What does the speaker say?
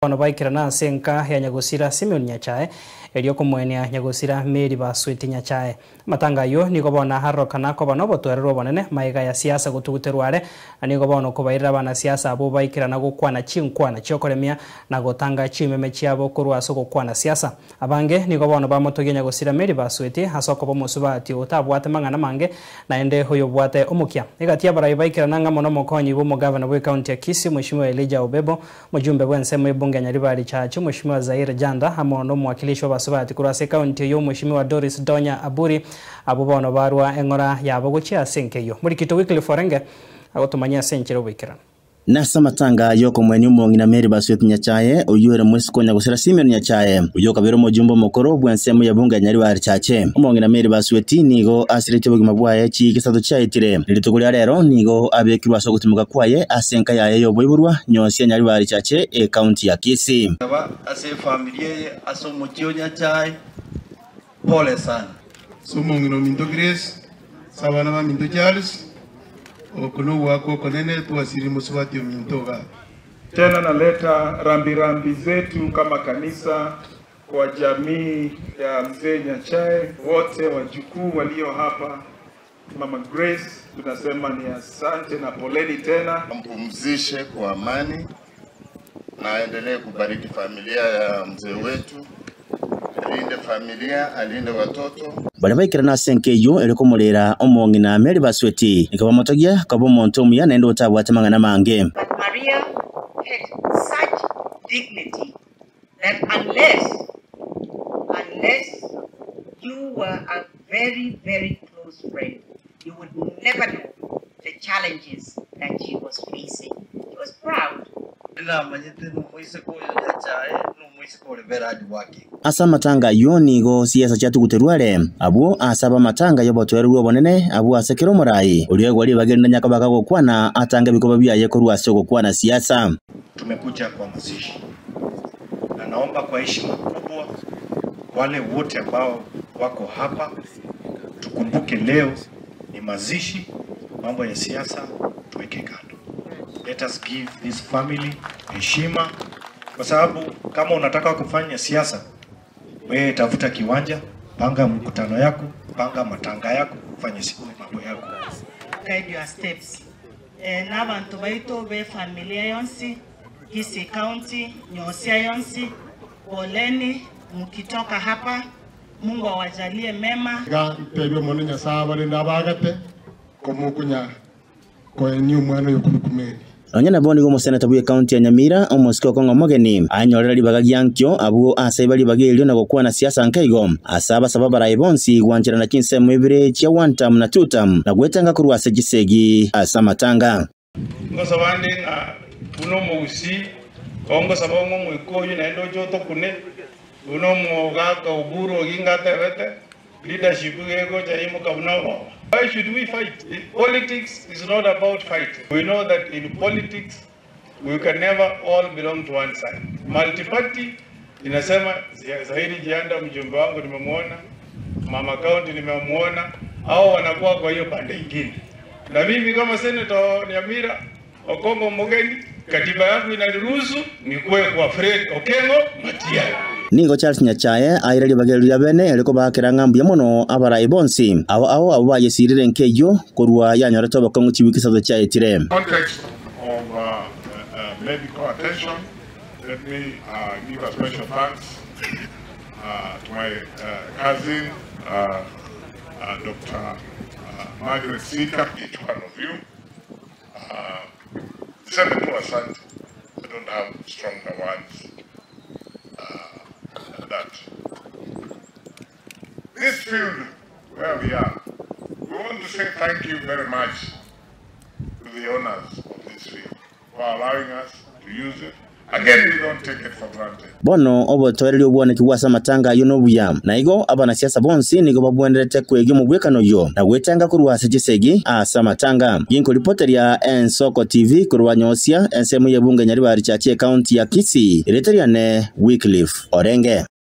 Bono baikerana ase enka ya nyagosira Simeon Nyachae, erio komoenia nyagosira Mary Basweti Nyachae. Amatanga ayio nigo bono arorokana koba nobotoereru obonene magega ya siasa gotuguterwa are, na nigo bono kobairera abanasiasa abwo baikerana gokwana chinkwana chiokoremia na gotanga chimeme chiabo korwa ase ogokwana siasa. Abange nigo bono bamotogia nyagosira Mary Basweti ase okoba omosubati otabwate mang'ana mange naende oyobwate omokia. Egati y'abarai baikerana ng'a mono omokonyi bw'omogavana bw'ecounty ya Kisii Mweshimiwa Elijah Obebo, Omojumbe bw'ensemo y'ebunge ya Nyaribari Chache, Omweshimiwa Zaire Janda, amo nomowakilishi bw'abasubati korwa ase ekaunti eyio Omweshimiwa Doris Donya Aburi, abwo bono barwa eng'ora yabo gochia ase enka eyio. Morikito Wycliffe Orenge agotomanyia ase enchera oboikeranu. Nase amatanga y'okomoenia omong'ina Mary Basweti Nyachae, oyio ore moiseke o nyagosira Simeon Nyachae, oyio okabeire omojumbe omokoro bw'ensemo y'ebunge ya Nyaribari Chache. Omong'ina Mary Basweti nigo asiretie obogima bwaye chiiki isato chiaetire. Rituko ria rero nigo abekirwe ase ogotimoka kwaye ase enka yaye y'oboiborwa, Nyosia Nyaribari Chache, ekaunti ya Kisii. Aba ase efamiri eye ase omochie o Nyachae, pole sana. Ase omong'ina ominto Grace, ase abana baminto Charles, oko nogoakwa okonene twasirire mosubati ominto igaa. Tena naleta rambirambi zetu kama kanisa kwa jamii ya mzee Nyachae, wote wajukuu walio hapa Mama Grace, tunasema ni asante na poleni tena. Ampumzishe kwa amani na aendelee kubariki familia ya mzee wetu, alinde familia, alinde watoto. Baria baikerana ase enka eyio ere komorera omong'ina Mary Basweti, nigo bamotogia koba omonto omuya naende otabwate amang'ana amange. But Maria had such dignity that unless, unless you were a very, very close friend, you would never know the challenges that she was facing. She was proud. Ndinamanyete nomoiseke oyo Nyachae nomoiseke ore very hard working. Ase amatanga ayio nigo siasa chiatuguterwe are, abwo ase ab'amatanga y'obotoereru obonene, abwo ase kera omoraai oria oigwa ribaga erinde nyakabaka gokwana atange ebikoba biaye korwa ase ogokwana siasa. Tumekuja kwa mazishi na naomba kwa heshima kubwa wale wote ambao wako hapa tukumbuke leo ni mazishi, mambo ya siasa tuweke kando. Let us give this family heshima, kwa sababu kama unataka kufanya siasa, wewe tafuta kiwanja, panga mkutano yako, panga matanga yako, fanya siku mambo yako. Guide your steps. Eh, n'abantu baito b'efamilia yonsi Kisii County, Nyosia yonsi, poleni mkitoka hapa, Mungu awajalie mema. Iga ntebie Omonene Nyasae abarende abaagate, komokonya koenia omwana oyo korwa Kumeri. Nonya nabo nigo omoseneta bw'ecounty ya Nyamira, omosike okong'a omogeni, anyorera ribaga giankio abwo ase iba ribaga erio na gokwana siasa nkeigo ase abasaba abaraai bonsi gwancherana chinsemo ibere chia one term na two term na gwetanga korwa ase chisegi ase amatanga. Ngosaba nde ng'a buna omogusii, oo ngosaba ng'a omoika oyio naende oche otokune, buna omogaka Oburu Oginga atebete, leadership iga egocha yaimoka buna oboba. Why should we fight? Politics is not about fighting. We know that in politics we can never all belong to one side. Multiparty inasema Zahiri Jianda mjumbe wangu nimemuona, Mama County nimemuona, hao wanakuwa kwa hiyo pande ingine. Na mimi kama senator wa Nyamira Okong'o Omogeni, katiba yangu inaniruhusu nikuwe kwa Fred Okengo Matiang'i. Nigo Charles Nyachae aire ribaga erio ria bene erio kobaakera ng'a mbuya mono abarai bonsi ao ao abwo bayesirire enka eyio korwa yanyorete obokong'u chiwiki isato chiaetire. Context of medical attention, let me give a special thanks to my cousin Doctor Margaret Sika, each one of you. Niseme tu asante. I don't have stronger words than that. This field where we are, we want to say thank you very much to the owners of this field for allowing us to use it. Again, we don't take it for granted. Bono obotoereria obwaneki ase amatanga ayio nobuya, na igo abanasiasa bonsi nigo babwenerete kwegia omogwekano oyio na gwetanga korwa ase chisegi ase amatanga. Ginkoripoteria Ensoko TV korwa Nyosia, ensemo y'ebunge Nyaribari Chache Ekaunti ya Kisii, erieta riane Wycliffe Orenge.